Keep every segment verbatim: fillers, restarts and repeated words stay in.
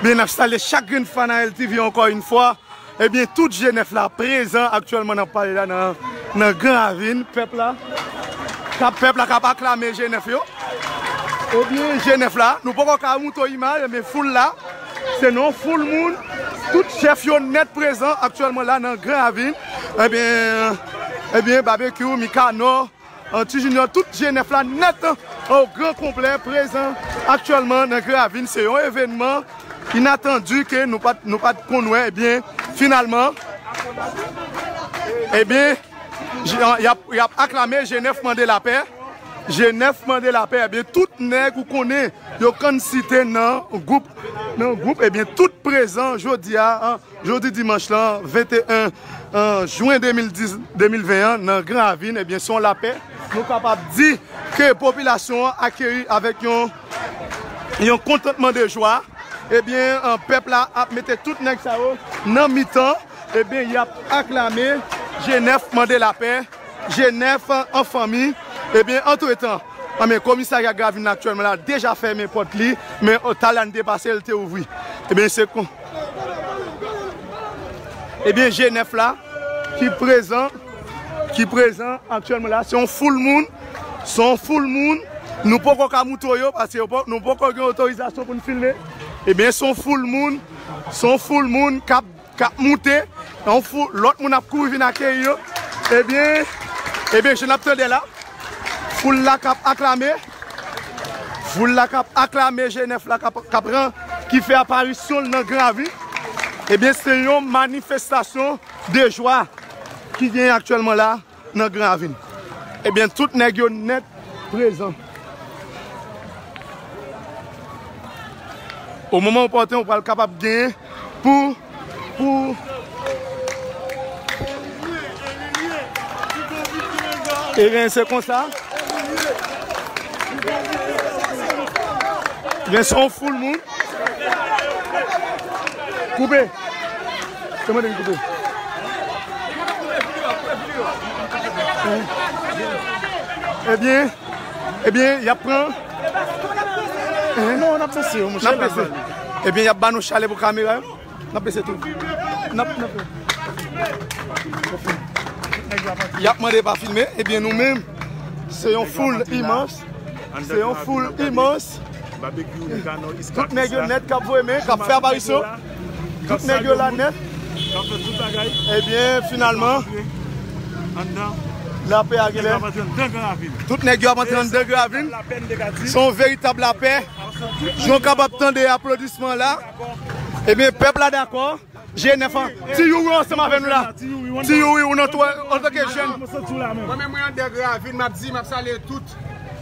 Byen, n ap salye chak grenn fan a L T V ankò yon fwa. Ebyen, tout G nèf la prezan aktyèlman, n ap pale la nan, nan Gran Ravin. Pèp la, k ap, pèp la k ap aklame G nèf yo. Ebyen, G nèf la, nou poko ka montre w imaj, ebyen, foul la, se yon foul moun. Tout chèf yo nèt prezan aktyèlman la nan Gran Ravin. Ebyen, ebyen, Babekyou, Mikanò, Ti Junior, tout G nèf la nèt o gran konplè prezan aktyèlman nan Gran Ravin. Se yon evènman inatandi ke nou pa t, nou pa t konn wè. Ebyen, finalman, ebyen, j-, y ap, y ap aklame G nèf mande lapè. G nèf mande lapè. Ebyen, tout nèg ou konnen yo konn site nan gwoup, nan gwoup, ebyen, tout prezan jodi a, an, jodi dimanch lan, venteyen, an, jen de mil dis, de mil ven an, nan Gran Ravin, ebyen, se yon lapè. Nou kapab di ke popilasyon an akeyi avèk yon, yon kontantman de jwa. Ebyen, an, pèp la ap mete tout nèg sa yo nan mitan. Ebyen, y ap aklame G nèf mande lapè. G nèf an fanmi. Ebyen, antretan, anben, komisarya Gran Ravin aktyèlman la deja fèmen pòt li, men, o, talè n te pase, l te ouvri. Ebyen, se kon, ebyen, G nèf la ki prezan, ki prezan aktyèlman la, se yon foul moun, se yon foul moun. Nou poko ka montre yo, paske yo po-, nou poko gen otorizasyon pou n filme. Ebyen, se yon foul moun, se yon foul moun k ap k ap moute, yon foul, lòt moun ap kouri vin akeyi yo. Ebyen, ebyen, jan n ap tande la, foul la k ap aklame, foul la k ap aklame G nèf la k ap, k ap ran, ki fè aparisyon l nan Gran Ravin. Ebyen, se yon manifestasyon de jwa ki genyen aktyèlman la nan Gran Ravin. Ebyen, tout nèg yo nèt prezan. O moman opòten, ou pral kapab genyen pou, pou, ebyen, se konsa. Ebyen, se yon foul moun. Koupe. Se mwen ki koupe. Ebyen, ebyen, y ap pran. Non, n ap bese yo, monchè. N ap bese. Ebyen, y ap ba nou chalè pou kamera yo. N ap bese tou. N ap, n ap. Y ap mande pa filme. Ebyen, nou menm, se yon foul imans. Se yon foul imans. Tout nèg yo nèt k ap voye men, k ap fè aparisyon. Tout nèg yo la nèt. Ebyen, finalman, lapè a genlè. Tout nèg yo ap antre anndan Gran Ravin. Se yon veritab lapè. Jan w kapab tande aplodisman la. Ebyen, pèp la dakò. G nèf an. Ti Youri ansanm avè nou la. Ti Youri, ou nan tou, antanke jèn. Mwen menm, mwen anndan Gran Ravin, m ap di, m ap salye tout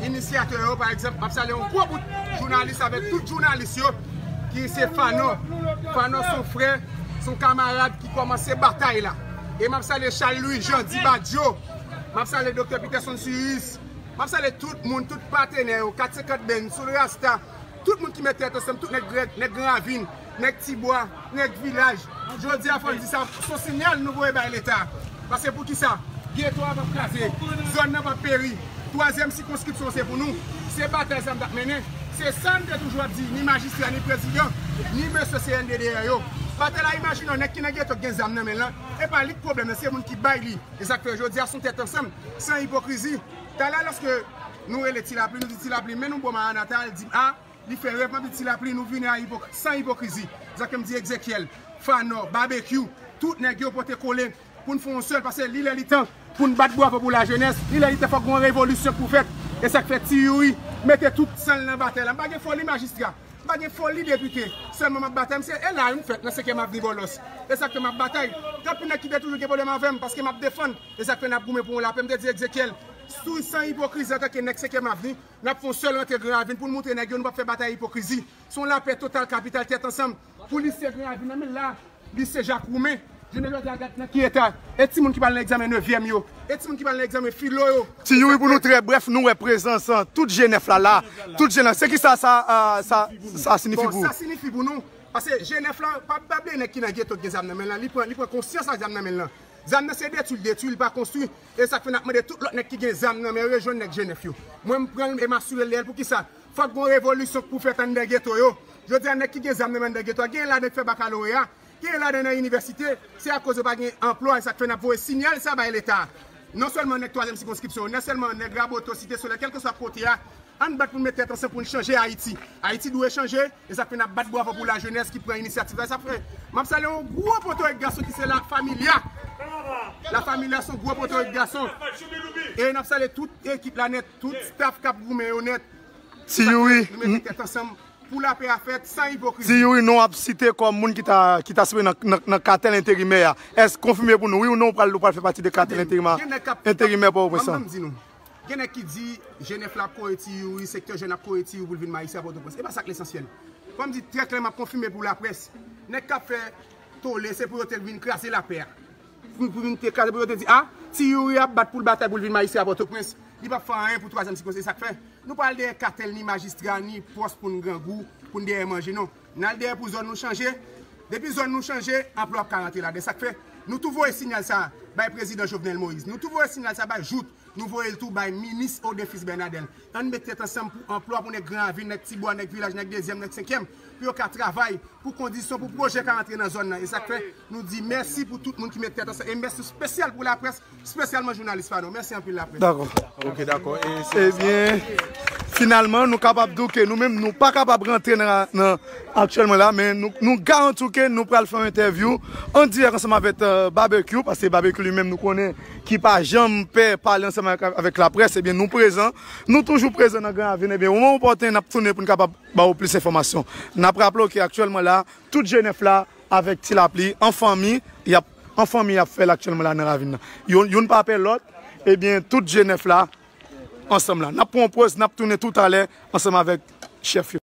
inisyatè yo, pa egzanp, m ap salye yon gwo bout jounalis avèk tout jounalis yo, ki se Fanò. Fanò se yon frè, se yon kamarad ki kòmanse batay la. E m ap salye Charles Louis Jean, Di Badio. M ap salye Doktè Peterson Sirius. M ap salye tout moun, tout patnè yo, kat senkant Benz, Soul Rasta, tout moun ki met tèt ansanm, tout nèg, nèg Gran Ravin, nèg Tibwa, nèg vilaj. Jodi a, fò n di sa, se yon siyal nou voye bay Leta. Paske poukisa? Geto a p ap kraze, zòn nan p ap peri. Twazyèm sikonskripsyon se pou nou. Se batay sa n t ap mennen. Se sa n te toujou ap di, ni majistra, ni prezidan, ni mesye C N D D A yo. Batay la, imajine w, nèg ki nan geto k gen zam nan men l lan, e pa li k pwoblèm nan, se moun ki bay li. E sa k fè jodi a, se yon tèt ansanm, san ipokrizi. Talè, lòske nou rele Ti Lapli, nou di Ti Lapli, men nou bò Maranata, l di, a, li fè rèv, m ap di Ti Lapli, nou vini a ipok-, san ipokrizi. Sa ke m di Egzekyèl, Fanò, Babekyou, tout nèg yo pote kole pou n fè yon sèl, paske li lè li tan pou n bat bravo pou lajenès, li lè li tan fòk gon revolisyon pou fèt. E sa k fè Ti Youri mete tout san l nan batay la. M pa gen foli majistra, m pa gen foli depite, sèlman m ap batay, m se, e la, m fèt nan senkyèm avni Bòlòs. E sa k fè m ap batay. Gen anpil nèg ki te toujou gen pwoblèm avè m, paske m ap defann. E sa k fè n ap goumen pou yon lapè. M te di Egzekyèl, sou san ipokrizi antanke nèg senkyèm avni, n ap fè yon sèl rantre Gran Ravin pou n montre nèg yo nou p ap fè batay ipokrizi. Se yon lapè total kapital tèt ansanm pou lise Gran Ravin nan, men la, lise Jak Woumen, jounen jodi a gad nan ki eta. E timoun ki pral nan egzamen nevyèm yo, e timoun ki pral nan egzamen filo yo. Ti Youri, pou nou trè brèf, nou wè prezans tout G nèf la la. Tout G nèf, se ki sa, sa, a, sa, sa siyifi pou ou? Bon, sa siyifi pou nou, paske G nèf la p ap bable nèg ki nan geto k gen zam nan men l lan, li pran, li pran konsyans ak zam nan men l lan. Zam nan se detwi l detwi, li pa konstwi. E sa k fè n ap mande tout lòt nèg ki gen zam nan men yo, yo jwenn nèg Jenèf yo. Mwen, m pran l e m asire l de l. Poukisa? Fòk gon revolisyon k pou fèt anndan geto yo. Jodi a, nèg ki gen zam nan men anndan geto a, genyen ladan k fè bakaloreya, genyen ladan nan inivèsite. Se akoz yo pa gen anplwa, e sa k fè n ap voye siyal sa bay Leta. Non sèlman nèg twazyèm sikonskripsyon, non sèlman nèg Raboto, Site Solèy, kèlkeswa kote a, ann bat pou n met tèt ansanm pou n chanje Ayiti. Ayiti dwe chanje, e sa k fè n ap bat bravo pou lajenès ki pran inisyativ la. E sa k fè m ap salye yon gwo poto ek gason ki se La Familia. La Familia se yon gwo poto ek gason. E n ap salye tout ekip la nèt, tout staff k ap goumen yo nèt. Ti Youri, nou mete tèt ansanm pou lapè a fèt san ipokrizi. Ti Youri, non ap site kòm moun ki ta, ki ta sipoze nan, nan, nan katèl enterimè a. Èske konfime pou nou, wi ou non, ou pral, ou pral fè pati de katèl enterimè, enterimè Pòtoprens lan? Ban m di nou. Gen nèg ki di, Jenèf la ap kore Ti Youri, sektè jèn ap kore Ti Youri pou l vin majistra Pòtoprens. E pa sa k lesansyèl. Ban m di trè klè, m ap konfime pou laprès. Nèg k ap fè tole, se pou yo te vin kraze lapè a. Pou, pou vin te kraze, pou yo te di, a, Ti Youri ap bat pou l batay pou l vin majistra Pòtoprens. Li p ap fè anyen pou twazyèm sikonskripsyon. E sa k fè, nou pa al dèyè katèl, ni majistra, ni pòs pou n grangou, pou n dèyè manje, non. N al dèyè pou zòn nou chanje. Depi zòn nou chanje, anplwa ap ka rantre ladan. Sa k fè, nou tou voye siyal sa bay prezidan Jovenel Moïse. Nou tou voye siyal sa bay Jouthe. Nou voye l tou bay minis Odefis Bernadel. Ann met tèt ansanm pou anplwa pou nèg Gran Ravin, nèg Tibwa, nèg Vilaj, nèg Dezyèm, nèg Senkyèm, pou yo ka travay, pou kondisyon, pou pwojè ka rantre nan zòn nan. E sa k fè, nou di mèsi pou tout moun ki met tèt ansanm. E mèsi espesyal pou laprès, espesyalman jounalis pa nou. Mèsi anpil, laprès. Dakò. Ok, dakò. E se Ebyen, finalman, nou kapab di w ke nou menm, nou pa kapab rantre nan, nan, aktyèlman la, men nou, nou garanti w ke nou pral fè yon entèvyou an dirèk ansanm avèk, euh, Barbecue, paske Barbecue li menm nou konnen ki pa janm pè pale ansanm avèk, avèk laprès, ebyen nou prezan, nou toujou prezan nan Gran Ravin, ebyen, moman opòten, n ap tounen pou n kapab ba w plis enfòmasyon. N ap raple w ke aktyèlman la, tout Jenèf la, avèk Ti Lapli, an fanmi, y ap, an fanmi y ap fè l aktyèlman la nan ravin nan. Youn, youn pa pè lòt, ebyen, tout Jenèf la, ansanm la. N ap pran yon poz, n ap tounen toutalè ansanm avèk chèf yo.